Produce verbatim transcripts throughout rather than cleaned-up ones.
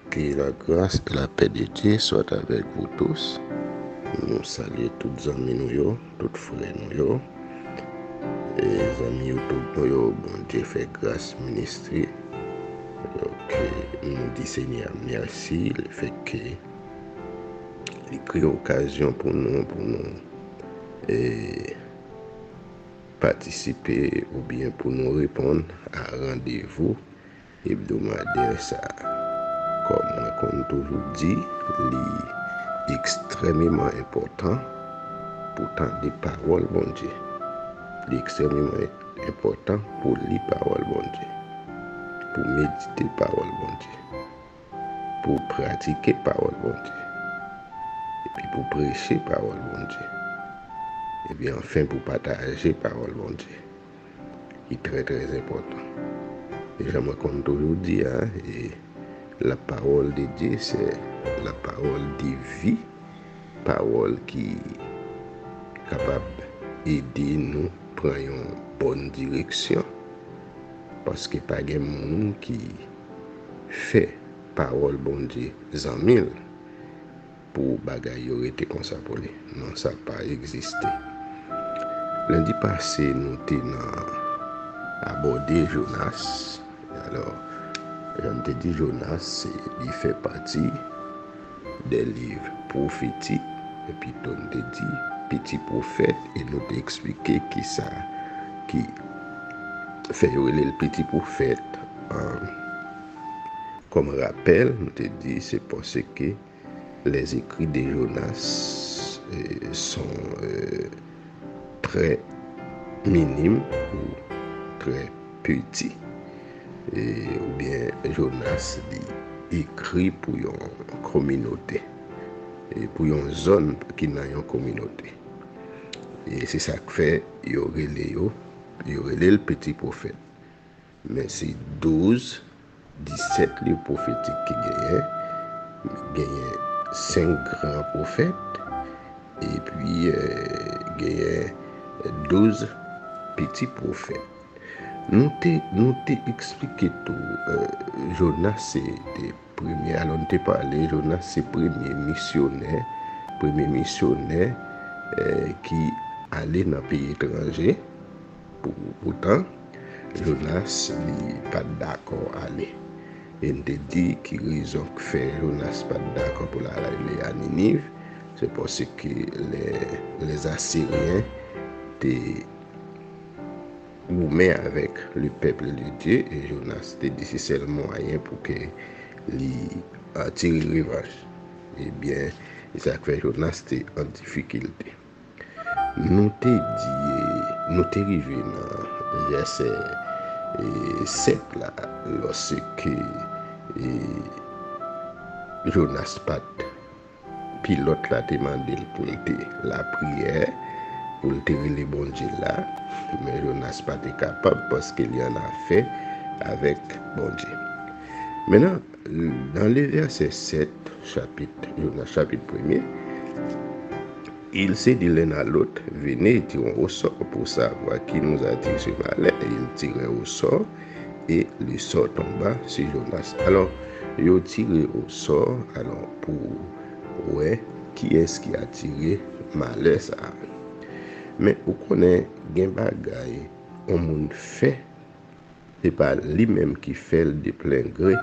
Que la grâce et la paix de Dieu soient avec vous tous. Nou salye tout zanmi nou yo, tout frè nou yo. E zanmi YouTube nou yo, Bondye fè gras ministri. Donk, nou di Senyè a mèsi, lefètke li kreye okazyon pou nou, pou nou, e, patisipe oubyen pou nou reponn a randevou ebdomadè sa a. Kòm mwen konn toujou di, li ekstrèmeman enpòtan pou tande pawòl Bondye. Li ekstrèmeman enpòtan pou li pawòl Bondye, pou medite pawòl Bondye, pou pratike pawòl Bondye, epi pou preche pawòl Bondye, epi anfen pou pataje pawòl Bondye, ki trè, trè enpòtan. E jan mwen konn toujou di a, e, la parole de Dieu, c'est la parole de vie, pawòl ki kapab ede nou pran yon bòn direksyon, paske pa gen moun ki fè pawòl Bondye zanmi l pou bagay yo rete konsa pou li. Non, sa pa egziste. Lendi pase, nou te nan abòde Jonas. Alò, jan m te di, Jonas, se, li fè pati de liv pwofetik, epi tou n te di piti pwofèt, e nou te eksplike kisa ki fè yo rele l piti pwofèt. An, kòm rapèl, nou te di se paske les écrits de Jonas, euh, sont, euh, très minimes ou très petits. E, oubyen Jonas li ekri pou yon kominote, e pou yon zòn ki nan yon kominote. E se sa k fè yo rele yo, yo rele l piti pwofèt. Men se douz, disèt liv pwofetik ki genyen. Genyen senk gran pwofèt, epi, eh, genyen douz piti pwofèt. Nou te, nou te eksplike tou, eh, Jonas se te premye, alò, nou te pale, Jonas se premye misyonè, premye misyonè, eh, ki ale nan peyi etranje. Pou, poutan, Jonas, li pa t dakò ale. E n te di ki rezon k fè Jonas pa t dakò pou l ale a Niniv. Se paske lè, les Assyriens te goumen avèk le peuple de Dieu, e Jonas te di se sèl mwayen pou ke li, ah, tire revanj. Ebyen, e sa k fè Jonas te an difikilte. Nou te di, nou te rive nan vèsè, eh, sèt la, lòske, eh, Jonas pa t, pilòt la te mande l pou l te lapriyè, pou l te rele Bondye la, men Jonas pa te kapab paske li an afè avèk Bondye. Mentnan, dans le verset sept, chapitre, Jonas chapitre premier, ils se dirent l'un à l'autre, venez, tirons au sort pour savoir qui nous a tiré ce malheur. Et ils tirèrent au sort, et le sort tomba sur Jonas. Alò, yo tire o sò, alò, pou wè kiyès ki atire malè sa a. Men ou konnen, gen bagay yon moun fè, se pa li menm ki fè l de plen gre,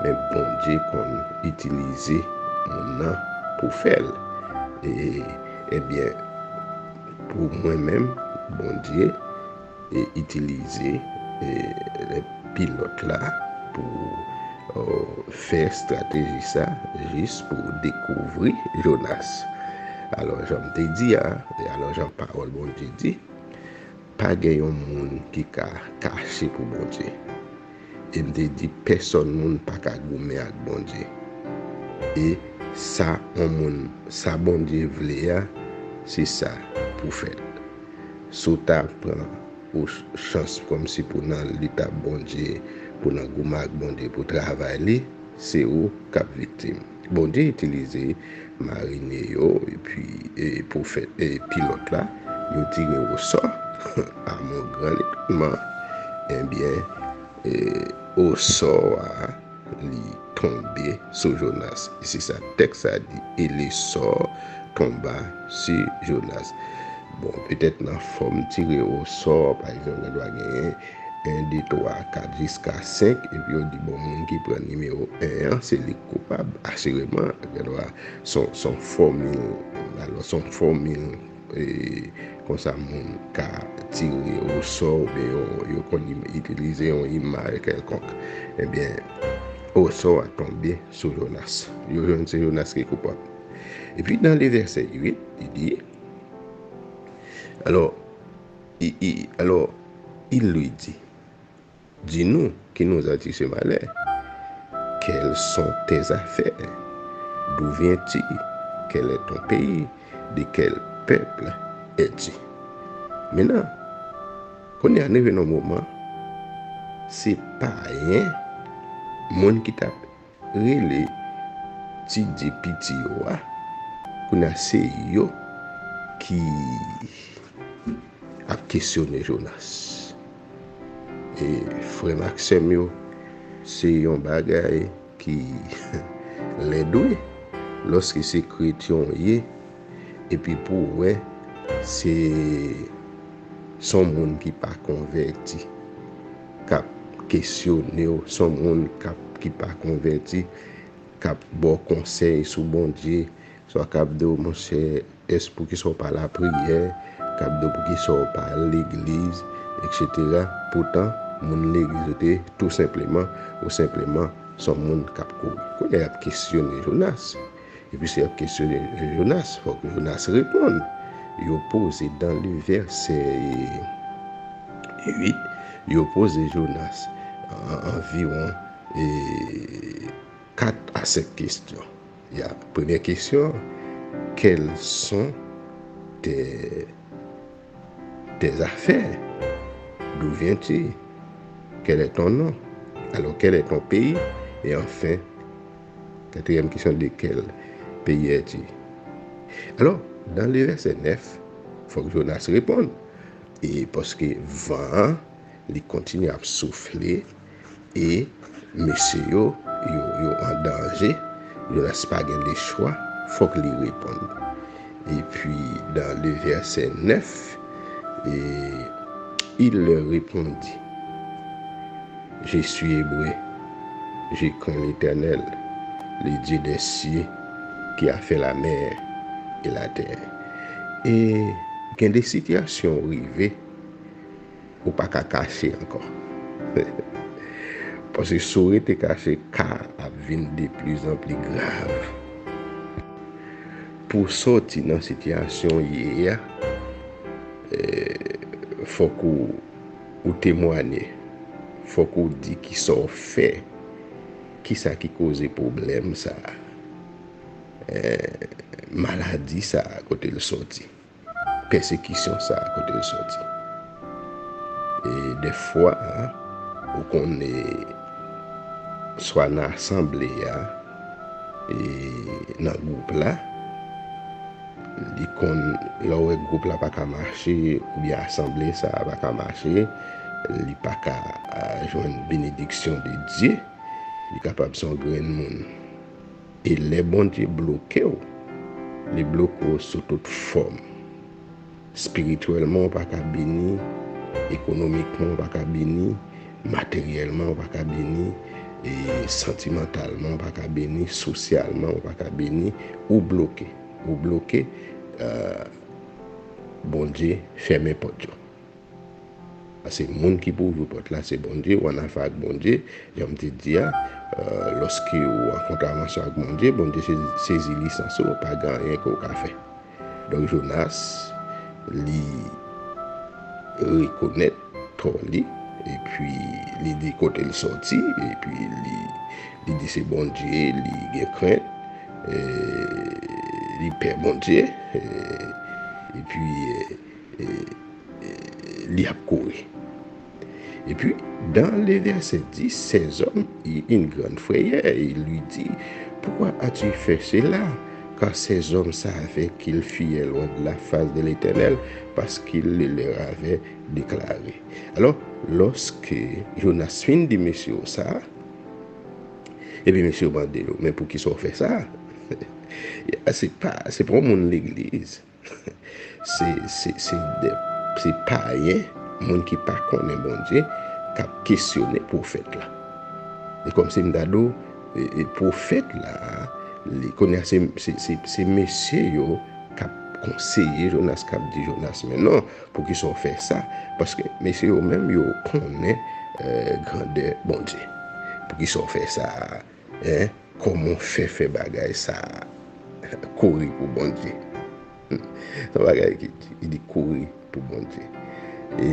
men Bondye konn itilize moun nan pou fè l. E, ebyen, pou mwen menm, Bondye, e, itilize, e, pilòt la pou, o, fè estrateji sa, jis pou dekouvri Jonas. Alò, jan m te di a, e alò, jan pawòl Bondye di, pa gen yon moun ki ka kache pou Bondye. E m te di, pèsòn moun pa ka goumen ak Bondye. E sa yon moun, sa Bondye vle a, se sa pou fèt. Si w ta pran ou ch-, chans kòmsi pou nan lit ak Bondye, pou nan goumen ak Bondye, pou travay li, se ou k ap viktim. Bondye itilize marine yo, epi, e, pwofèt, e, pilòt la, yo tire o sò, à mon grand étonnement, ebyen, e, o sò a, li tombé sur Jonas. E se sa tèks sa di, et le sort tomba sur Jonas. Bon, petèt nan fòm tire osò, pa egzanp, gen dwa genyen en, de, twa, kat, jiska senk, epi yo di, bon, moun ki pran nimewo en an, se li k koupab, asireman, gen dwa, se yon, se yon fòmil, alò, se yon fòmil, e, konsa moun ka tire osò, oubyen yo, yo konn im-, itilize yon imaj kèlkonk. Ebyen, osò a tonbe sou Jonas. Yo jwenn se Jonas ki koupab. Epi, dans le verset huit, li di, alors, i, i, alors, il lui dit, dis-nous, qui nous as dit ce malheur? Quelles sont tes affaires? D'où viens-tu? Quel est ton pays? De quel peuple es-tu? Mentnan, kounye a, n rive nan moman, se payen, moun ki t ap rele Ti Dye piti yo a, kounye a se yo ki ap kesyone Jonas. E frè m ak sè m yo, se yon bagay ki lèd wi. Lòske se kretyen w ye, epi pou w wè, se, se yon moun ki pa konvèti k ap kesyone w, se yon moun k ap, ki pa konvèti, k ap ba w konsèy sou Bondye, swa k ap di w, monchè, èske poukisa w pa lapriyè, k ap di w poukisa w pa al legliz, etsetera. Poutan, moun legliz ou te ye, tou senpleman, ou senpleman se yon moun k ap kouri. Kounye a, y ap kesyone Jonas. Epi si y ap kesyone Jonas, fòk Jonas reponn. Yo poze dans le verset huit, yo poze Jonas an-, anviwon, e, kat a senk kesyon. Ya, premyè kesyon, quelles sont tes, tes affaires? D'où viens-tu? Quel est ton nom? Alors, quel est ton pays? Et enfin, quatrième question, de quel pays es-tu? Alors, dans le verset neuf, fòk Jonas reponn. E paske van an, li kontinye ap soufle, e mesye yo, yo, yo an danje. Jonas pa gen lechwa, fòk li reponn. Epi, dans le verset neuf, et il leur répondit, je suis hébreu, je crains l'Éternel, le Dieu des cieux, qui a fait la mer et la terre. E gen de sitiyasyon rive, ou pa ka kache ankò. Paske si w rete kache, ka a ap vin de plizanpli grav. Pou w sòti nan sitiyasyon w ye a, eh, fòk ou, ou temwanye. Fòk ou di kisa w fè. Kisa ki koze pwoblèm sa a? Eh, maladi sa a, kote l sòti? Pèsekisyon sa a, kote l sòti? E dèfwa, ou konnen, swa nan asanble a, e nan gwoup la, li konn, lè w wè gwoup la pa ka mache, oubyen asanble sa a pa ka mache, li pa ka, a, jwenn benediksyon de Dye, li kapab se yon grenn moun. E lè Bondye bloke w, li bloke w sou tout fòm. Espirityèlman, w pa ka beni, ekonomikman, w pa ka beni, materyèlman, w pa ka beni, e santimantalman, w pa ka beni, sosyalman, w pa ka beni, ou bloke. Ou bloke, eh, Bondye fèmen pòt yo. Paske moun ki pou ouvri pòt la, se Bondye, ou annafè ak Bondye. Jan m te di a, eh, lòske ou an kontravansyon ak Bondye, Bondye se-, sezi lisans ou, pa gen anyen ke w ka fè. Donk, Jonas, li rekonèt tò li, epi li di kote l sòti, epi li, li di se Bondye, li gen krent, eh, li pè Bondye, eh, epi, eh, eh, eh, li ap kouri. Et puis, dans le verset dix, ces hommes eurent une grande frayeur et il lui dit, pourquoi as-tu fait cela? Car ces hommes savaient qu'il fuyait loin de la face de l'Éternel, parce qu'il le leur avait déclaré. Alò, lòske Jonas fin di mesye yo sa, Epi mesye yo mande yo, men poukisa w fè sa? Se pa, se pa yon moun legliz. Se, se, se de, se payen, moun ki pa konnen Bondye, k ap kesyone pwofèt la. E kòmsi m ta di w, e, e pwofèt la, li, kounye a se, se, se, se mesye yo k ap konseye Jonas, k ap di Jonas, men non, poukisa w fè sa? Paske mesye yo menm, yo konnen, eh, grandè Bondye. Poukisa w fè sa? Hein? Kòman w fè fè bagay sa a? Kouri pou Bondye. Se yon bagay ki, ki di kouri pou Bondye. E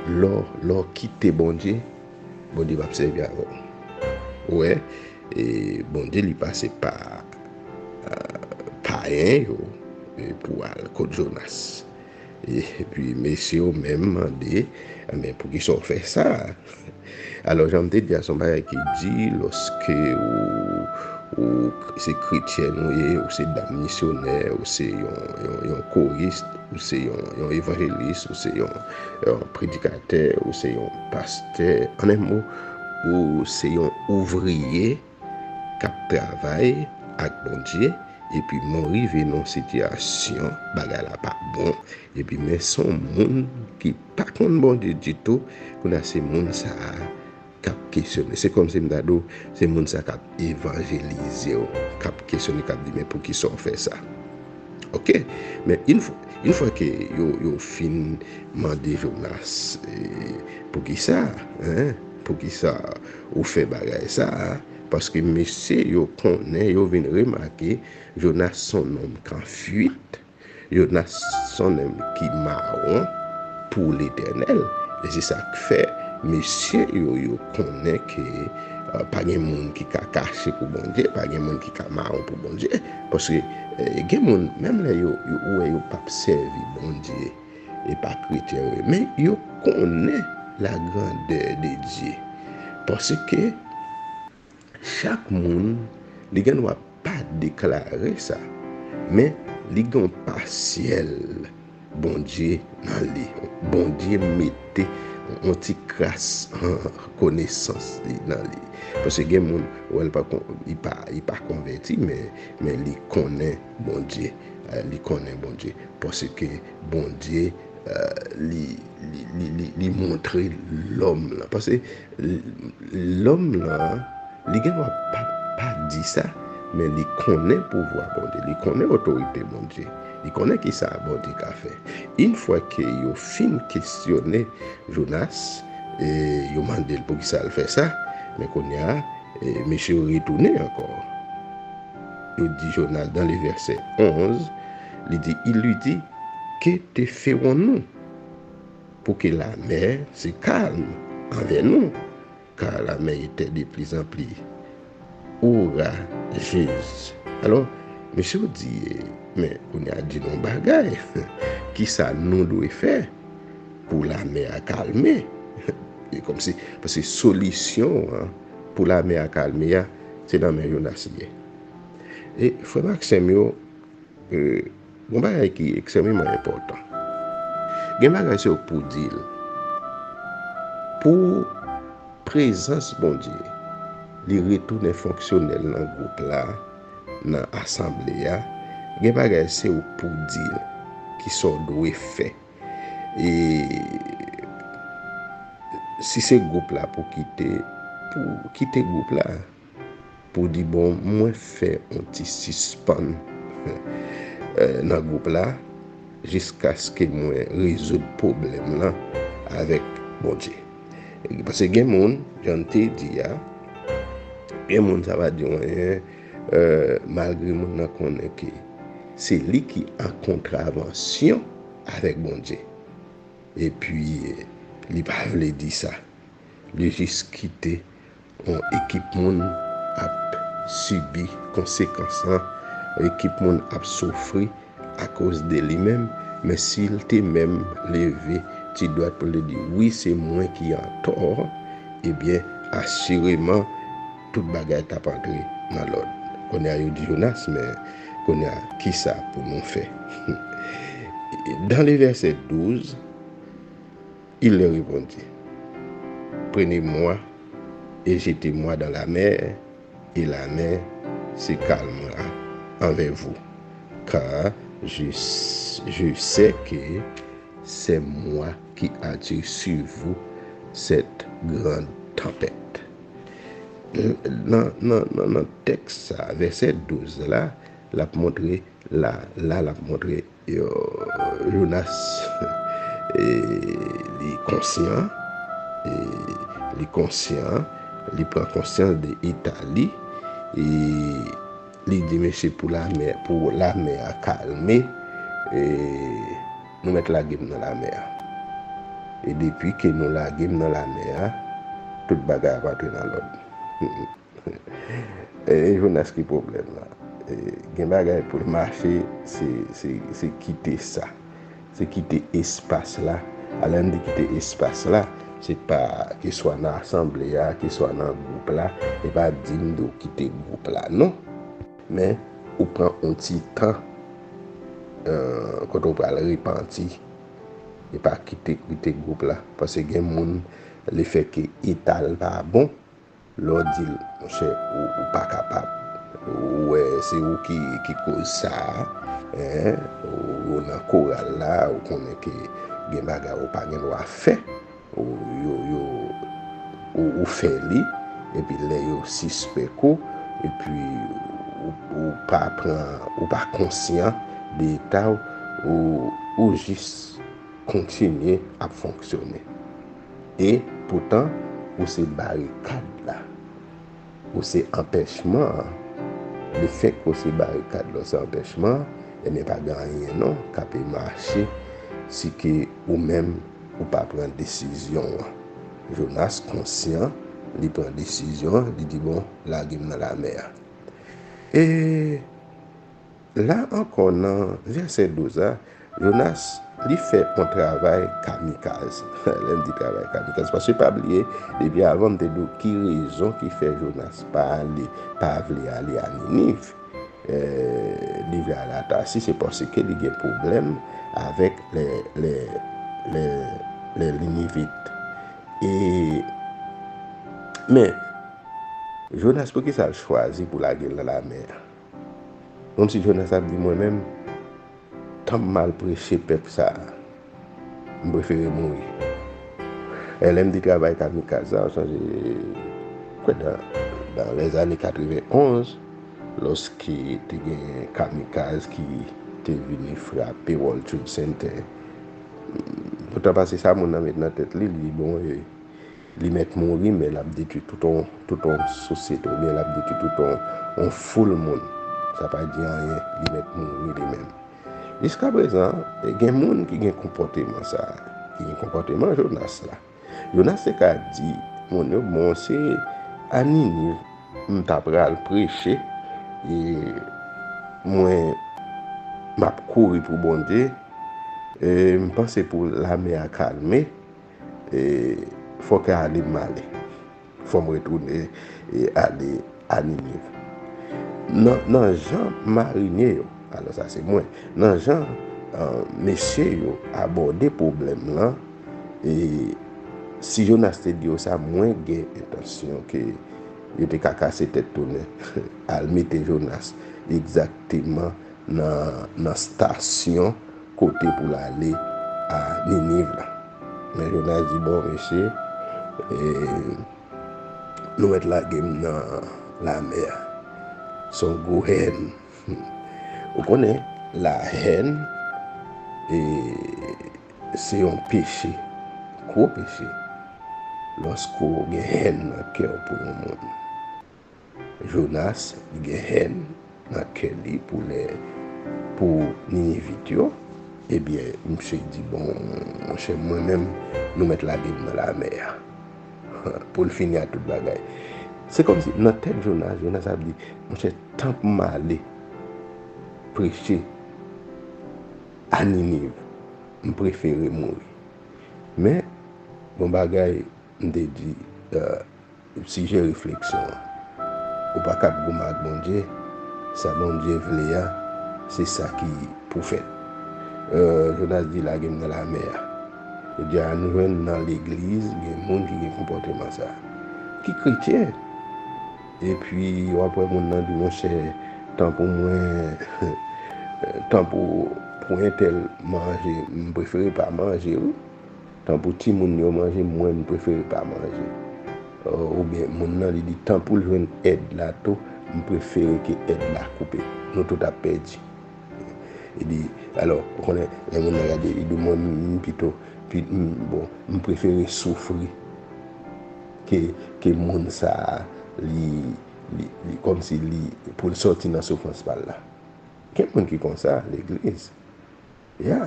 lè w, lè w kite Bondye, Bondye p ap sèvi avè w. Ou wè, e Bondye li pase pa, ah, payen yo, e pou al kot Jonas. Epi mesye yo menm mande, men poukisa w fè sa? Alò, jan m te di a, se yon bagay ki di lòske ou, ou se kretyèn ou ye, ou se dam misyonè, ou se yon, yon, yon koris, ou se yon, yon evanjelis, ou se yon, yon predikatè, ou se yon pastè. An en mo, ou se yon ouvriye k ap travay ak Bondye, epi men w rive nan yon sitiyasyon, bagay la pa bon, epi men se yon moun ki pa konn Bondye ditou, kounye a se moun sa a k ap kesyone. Se kòmsi m ta di w, se moun sa k ap evanjelize w, k ap kesyone, k ap di, men poukisa w fè sa? Ok, men yon fwa, yon fwa ke yo, yo fin mande Jonas, eh, poukisa, hein? Poukisa ou fè bagay sa a? Paske mesye yo konnen, yo vin remake, Jonas se yon nonm k an fuit. Jonas se yon nonm ki mawon pou Letènèl. E se sa k fè mesye yo, yo konnen ke, eh, pa gen moun ki ka kache pou Bondye, pa gen moun ki ka mawon pou Bondye. Paske, eh, gen moun, menm lè yo, yo, ou wè yo p ap sèvi Bondye, e pa kretyen yo ye, men yo konnen la grandeur de Dieu. Paske chak moun, li gen dwa pa deklare sa, men li gen yon pasyèl Bondye nan li. Bondye mete yon ti kras konesans li nan li. Paske gen moun, ou wè, li pa kon-, li pa, li pa konvèti, men, men li konnen Bondye. Eh, li konnen Bondye. Paske Bondye, eh, li, li, li, li, li montre lòm lan. Paske l-, lòm lan, li gen dwa pa, pa di sa, men li konnen pouvwa Bondye, li konnen otorite Bondye, li konnen kisa Bondye ka fè. Yon fwa ke yo fin kesyone Jonas, e yo mande l poukisa l fè sa, men kounye a, e mesye yo retounen ankò. Yo di Jonas dans le verset onze, li di, il lui dit, que te ferons-nous pour que la mer se calme envers nous? Car la mer était de plus en plus orageuse. Alò, mesye yo di, men kounye a di nou bagay, kisa nou dwe fè pou lamè a kalme? E kòmsi, paske solisyon an pou lamè a kalme a, se nan men Jonas li ye. E frè m ak sè m yo, e, gon bagay ki ekstrèmeman enpòtan. Gen bagay se ou k pou di l. Pou prezans Bondye, li retounen fonksyonèl nan gwoup la, nan asanble a, gen bagay se ou k pou di l, kisa w dwe fè. E si se gwoup la pou kite, pou kite gwoup la, pou di, bon, mwen fè yon ti sispann, eh, nan gwoup la, jiskaske mwen rezoud pwoblèm lan avèk Bondye. Paske gen moun, jan n te di a, gen moun sa pa di w anyen, eh, malgre moun nan konnen ke se li ki an kontravansyon avèk Bondye. Epi, li pa vle di sa. Li jis kite yon ekip moun ap sibi konsekans lan, yon ekip moun ap soufri akoz de li menm, men si l te menm leve ti dwèt pou li di, wi, se mwen ki antò, ebyen, asireman, tout bagay t ap antre nan lòd. Kounye a, yo di Jonas, men kounye a, kisa pou nou fè? Dans le verset douze, il leur répondit, prenez-moi et jetez-moi dans la mer, et la mer se calmera envers vous, car je, je sais que c'est moi qui attire sur vous cette grande tempête. Nan, nan, nan, nan tèks sa, vèsè douz la, l ap montre, la, la, l ap montre, yo, Jonas, e, li konsyan, e, li konsyan, li pran konsyans de eta li, e, li di, mesye, pou lamè, pou lamè a kalme, e, nou mèt lage m nan lamè a. E depi ke nou lage m nan lamè a, tout bagay ap antre nan lòd. E, e Jonas ki pwoblèm la. E, gen bagay pou l mache, se, se, se kite sa. Se kite espas la. A lè m di kite espas la, se pa keswa nan asanble a, keswa nan gwoup la, e pa di m di w kite gwoup la, non. Men, ou pran yon ti tan, eh, kote w pral repanti, e pa kite, kite gwoup la. Paske gen moun, lefètke eta l pa bon, lè w di l, monchè, ou, ou pa kapab. Ou wè, se ou ki, ki koz sa a, en, ou, ou nan koral la, ou konnen ke gen bagay ou pa gen dwa fè, ou, yo, yo, ou, ou fè li, epi lè yo sispèk ou, epi ou, ou pa pran, ou pa konsyan de eta w, ou, ou jis kontinye ap fonksyone. E poutan, ou se barikad la. Ou se anpèchman an. Lefètke ou se barikad la, ou se anpèchman an, ebyen, pa gen anyen non k ape mache si ke ou menm ou pa pran desizyon an. Jonas konsyan, li pran desizyon an, li di, bon, lage m nan lamè a. E la ankò, nan vèsè douz la, Jonas, li fè yon travay kamikaz. Lè m di travay kamikaz, paske pa bliye, depi avan m te di w ki rezon ki fè Jonas pa ale, pa vle ale a Niniv. Eh, li vle ale a Tasi, se paske li gen pwoblèm avèk lè, lè, lè, lè Ninivit. E, men, Jonas, poukisa l chwazi pou lage l nan lamè a? Kòmsi Jonas ap di, mwen menm, tan m al preche pèp sa a, m prefere mouri. E lè m di travay kamikaz la, ou sonje, kwè dan, dan lèzane katrevenonz, lòske te gen kamikaz ki te vini frape World Trade Center. Poutan pase sa moun nan met nan tèt li, li di, bon, e, li mèt mouri, men l ap detwi tout yon, tout yon sosyete, oubyen l ap detwi tout yon, yon foul moun. Sa pa di anyen, li mèt mouri li menm. Jiskaprezan, gen moun ki gen konpòteman sa a, ki gen konpòteman Jonas la. Jonas te ka di moun yo, bon, se a Niniv m ta pral preche, e mwen, m ap kouri pou Bondye, e m panse pou lamè a kalme, e fòk ale m ale. Fò m retounen, e ale a Niniv. Nan, nan jan marinye yo, alò sa se mwen, nan jan, eh, mesye yo abòde pwoblèm lan, e si Jonas te di yo sa, mwen gen entansyon ke yo te ka kase tèt tounen, al mete Jonas egzakteman nan, nan stasyon kote pou l ale a Niniv la. Men Jonas di, bon, mesye, e, nou mèt lage m nan lamè a. Se yon gwo hèn. Ou konnen, lahèn, e, se yon peche, gwo peche. Lòske w gen hèn nan kè w pou yon moun. Jonas, li gen hèn nan kè li pou lè, pou Ninivit yo, ebyen, misye di, bon, monchè, mwen menm, nou mèt lage m nan lamè a. Pou l fini ak tout bagay. Se kòmsi, nan tèt Jonas, Jonas ap di, monchè, tan pou m ale preche a Niniv, m prefere mouri. Men, bon bagay, m te di, eh, sijè refleksyon an. Ou pa kab goumen ak Bondye, sa Bondye vle a, se sa ki pou fèt. Eh, Jonas di, lage m nan lamè a. Jodi a, nou jwenn nan legliz, gen moun ki gen konpòteman sa a. Ki kretyen, Epi w ap wè moun nan di, monchè, tan pou mwen, tan pou, pou entèl manje, m prefere pa manje, wi. Tan pou timoun yo manje, mwen, m prefere pa manje. Oubyen moun nan, li di, tan pou l jwenn èd la tou, m prefere ke èd la koupe. Nou tout ap pèdi. Li di, alò, ou konnen, lè moun nan gade, li di, mwen, m pito, bon, m prefere soufri ke, ke moun sa a, li, li, li, kòmsi li, pou l sòti nan soufrans pa l la. Gen moun ki konsa, legliz. Ya,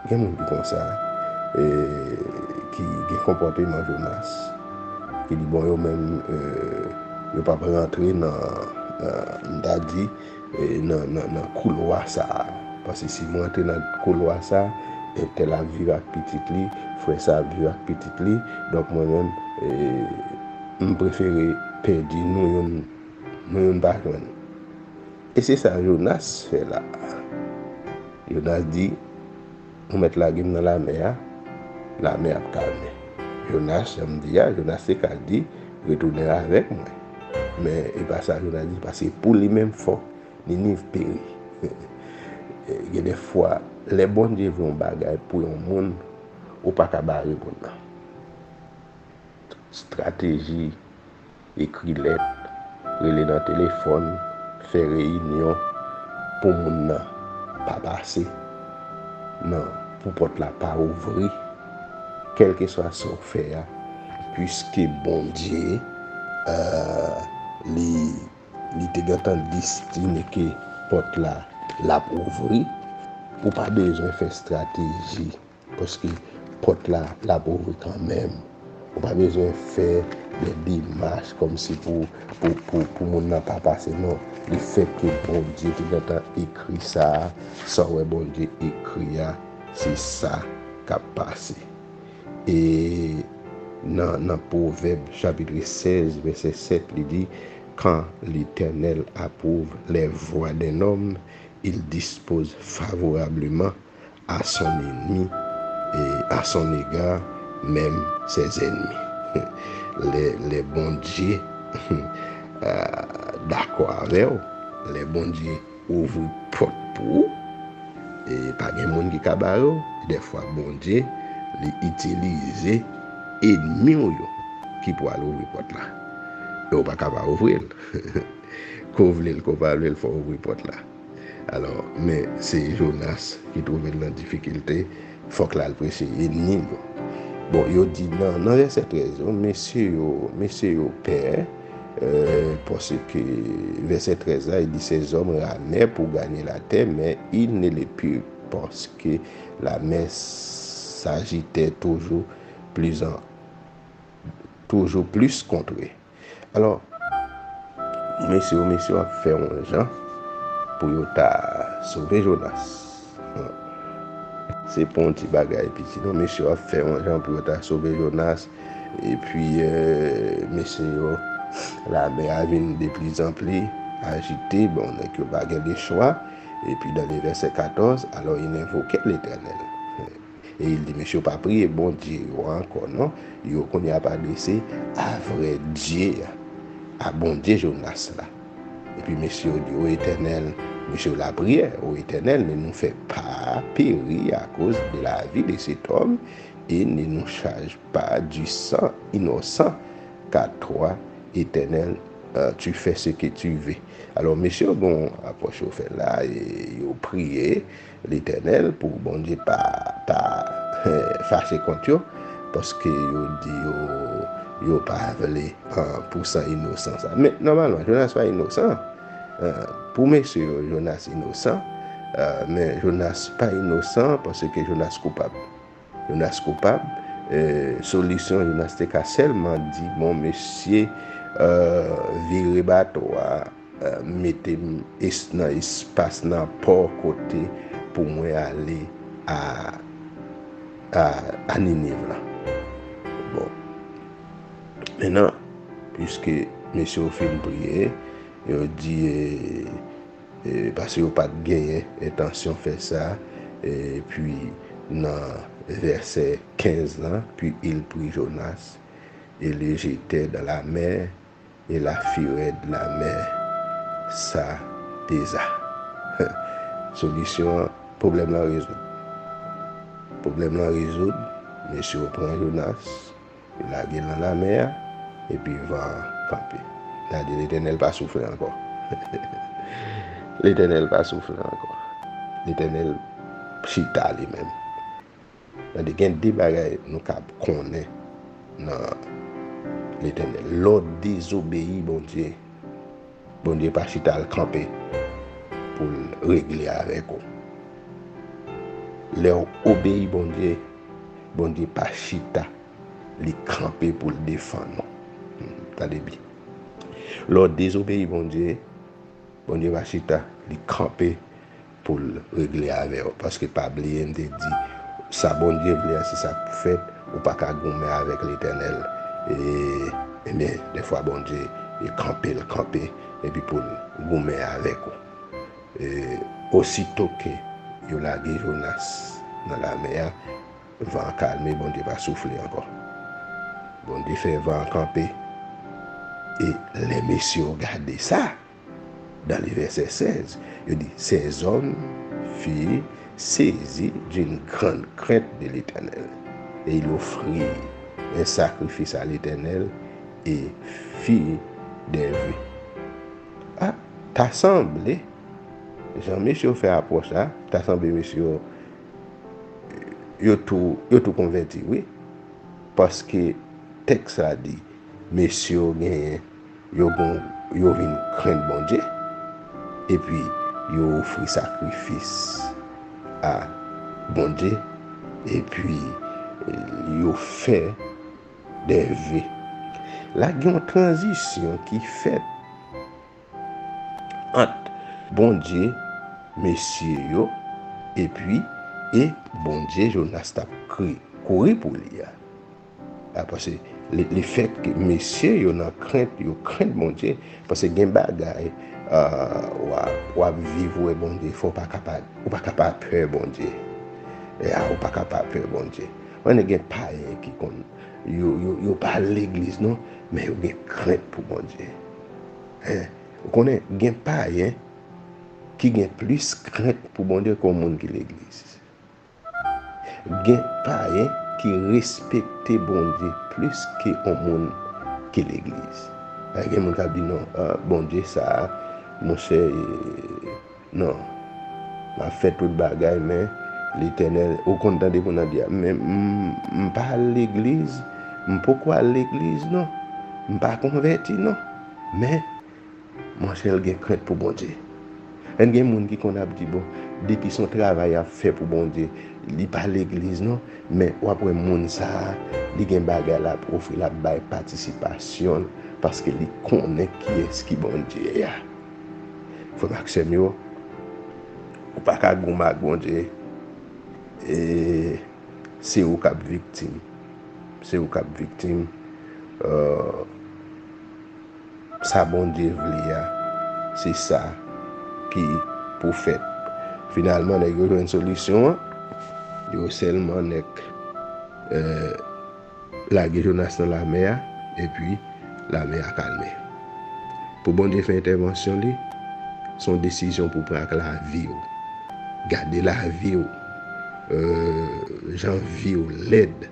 gen moun ki konsa, e, ki gen konpòteman Jonas, ki di, bon, yo menm, e, yo p ap rantre nan, nan, m ta di, e, nan, nan, nan koulwa sa a. Paske si m rantre nan koulwa sa a, entèl ap viv ak pitit li, frè sa ap viv ak pitit li, donk mwen menm, e, m prefere pèdi nou youn, nou youn pa jwenn. E se sa Jonas fè la a. Jonas di, ou mèt lage m nan lamè a, lamè ap kalme. Jonas, jan m di a, Jonas te ka di, retounen avèk mwen. Men e pa sa Jonas di, paske pou li menm fòk Niniv peri. Gen de fwa, lè Bondye vle yon bagay pou yon moun, ou pa ka bare moun nan. Estrateji, ekri lèt, rele nan telefòn, fè reyinyon pou moun nan pa pase, nan, pou pòt la pa ouvri, kèlkeswa sa w fè a, piske Bondye, euh, li, li te gentan destine ke pòt la, l ap ouvri, ou pa bezwen fè estrateji. Paske pòt la, l ap ouvri kanmenm. Ou pa bezwen fè de demach kòmsi pou, pou, pou, pou moun nan pa pase, non. Lefètke Bondye te gentan ekri sa a, sa w wè Bondye ekri a, se sa k ap pase. E nan, nan Pwovèb chapit sèz, vèsè sèt, li di, quand l'Éternel approuve les voies d'un homme, il dispose favorablement à son ennemi et à son égard même ses ennemis. Lè, lè Bondye dakò avè w, lè Bondye ouvri pòt pou ou, e pa gen moun ki ka bare w. Dèfwa Bondye, li itilize enmi w yo ki pou al ouvri pòt la. E w pa ka pa ouvri l. Ke w vle l, ke w pa vle l, fò w ouvri pòt la. Alò, men se Jonas ki twouve l nan difikilte, fòk l al preche enmi l yo. Bon, yo di nan, nan vèsè trèz yo, mesye yo, mesye yo pè, euh, paske vèsè trèz la, il dit, ces hommes ramaient pour gagner la terre, mais ils ne les purent parce que la mer s'agitait toujours plus en, toujours plus contre eux. Alò, mesye yo, mesye yo ap fè yon jan pou yo ta sove Jonas. Se pa yon ti bagay piti, non. Mesye yo ap fè yon jan pou yo ta sove Jonas. Epi, euh, mesye yo, lamè a vin de pli zan pli ajite. Bon, nèg yo pa gen de chwa. Epi, dans le verset quatorze, alors il invoquait l'Éternel. E li di, mesye yo pa priye Bondye yo ankò, non. Yo kounye a ap adrese a vrè Dye a, a Bondye Jonas la. Epi mesye yo di, o Etènèl, mesye yo lapriyè, o Etènèl, ne nous fais pas périr à cause de la vie de cet homme, et ne nous charge pas du sang innocent, car toi, Éternel, euh, tu fais ce que tu veux. Alò, mesye yo gen yon apwòch yo fè la, e yo priye Letènèl pou Bondye pa ta, eh, fache kont yo, paske yo di yo, yo pa vle, ah, pou san inosan sa. Men, nòmalman, Jonas pa inosan. Ah, pou mesye yo, Jonas inosan. Ah, men Jonas pa inosan paske Jonas koupab. Jonas koupab. Eh, solisyon, Jonas te ka sèlman di, bon, mesye, eh, vire bato a, eh, mete m es-, nan espas, nan pò kote pou mwen ale a, a, a Niniv lan. Bon. Mentnan, piske mesye yo fin priye, yo di, eh, eh, paske yo pa t genyen entansyon fè sa, epi nan vèsè kenz lan, puis il prit Jonas et le jetait dans la mer, et la fureur de la mer s'apaisa. Solisyon an, pwoblèm lan rezoud. Pwoblèm lan rezoud, mesye yo pran Jonas, yo lage l nan lamè a, epi van an kanpe. Sa di Letènèl pa soufle ankò. Letènèl pa soufle ankò. Letènèl chita li menm. Tande, gen de bagay nou ka konnen nan Letènèl. Lè w dezobeyi Bondye, Bondye pa chita l kanpe pou l regle avèk ou. Lè w obeyi Bondye, Bondye pa chita, li kanpe pou l defann ou. Hmm, tande byen. Lè w dezobeyi Bondye, Bondye pa chita, li kanpe pou l regle avè w. Paske pa bliye, m te di, sa Bondye vle a, se sa k pou fèt. Ou pa ka goumen avèk Letènèl. E, ebyen, dèfwa Bondye, e kanpe l kanpe, epi pou l goumen avèk ou. E, osito ke yo lage Jonas nan lamè a, van an kalme, Bondye pa soufle ankò. Bondye fè van an kanpe. E lè mesye yo gade sa, dans le verset seize, yo di, ces hommes furent saisis d'une grande crainte de l'Éternel, et ils offrirent un sacrifice à l'Éternel et firent des vœux. Ah, ta sanble, jan mesye yo fè apwòch la, ta sanble mesye yo, yo tou, yo tou konvèti, wi. Paske tèks la di, mesye yo genyen, yo gon, yo vin krenn Bondye, epi yo ofri sakrifis a Bondye, epi yo fè de ve. La, gen yon tranzisyon ki fèt ant Bondye mesye yo epi e Bondye Jonas t ap kri, kouri pou li a. A, paske le, lefèt ke mesye yo nan krent, yo krent Bondye, paske gen bagay, ah, w ap, w ap viv, ou wè Bondye, fò w pa ka pa, ou pa ka pa pè Bondye. E a, ou pa ka pa pè Bondye. Konnen gen payen ki konn, yo, yo, yo pa legliz non, men yo gen krent pou Bondye. Hen, ou konnen gen payen ki gen plis krent pou Bondye ke yon moun ki legliz. Gen payen ki respekte Bondye plis ke yon moun ki legliz. Gen moun k ap di, "Non, ah, Bondye sa a, monchè, eh, non. M ap fè tout bagay, men Letènèl," ou konn tande moun nan di, "Men m, m pa al legliz, m poko al legliz, non. M pa konvèti, non. Men," Monchè, l gen krent pou Bondye. Èn gen moun ki konn ap di, "Bon, depi se yon travay y ap fè pou Bondye, li pa legliz non." Men w ap wè moun sa a, li gen bagay l ap ofri, l ap bay patisipasyon l, paske li konnen kiyès ki Bondye a. Frè m ak sè m yo, ou pa ka goumen ak Bondye, e se ou k ap viktim. Se ou k ap viktim. Euh, Sa Bondye vle a, se sa ki pou fèt. Finalman, nèg yo jwenn solisyon an. Yo sèlman nèk, eh, lage Jonas nan lamè a, epi lamè a kalme. Pou Bondye fè entèvansyon li, se yon desizyon pou pran ak lavi w. Gade lavi w, eh, jan vi w lèd.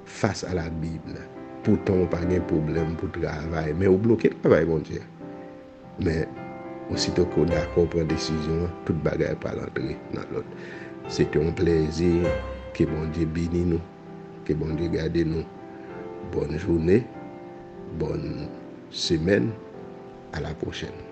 Face à la Bible. Poutan w pa gen pwoblèm pou travay, men ou bloke travay Bondye a. Men, osito ke w dakò pran desizyon an, tout bagay pral antre nan lòd. Se te yon plèzi, ke Bondye beni nou, ke Bondye gade nou. Bòn jounen, bòn semèn, à la prochaine.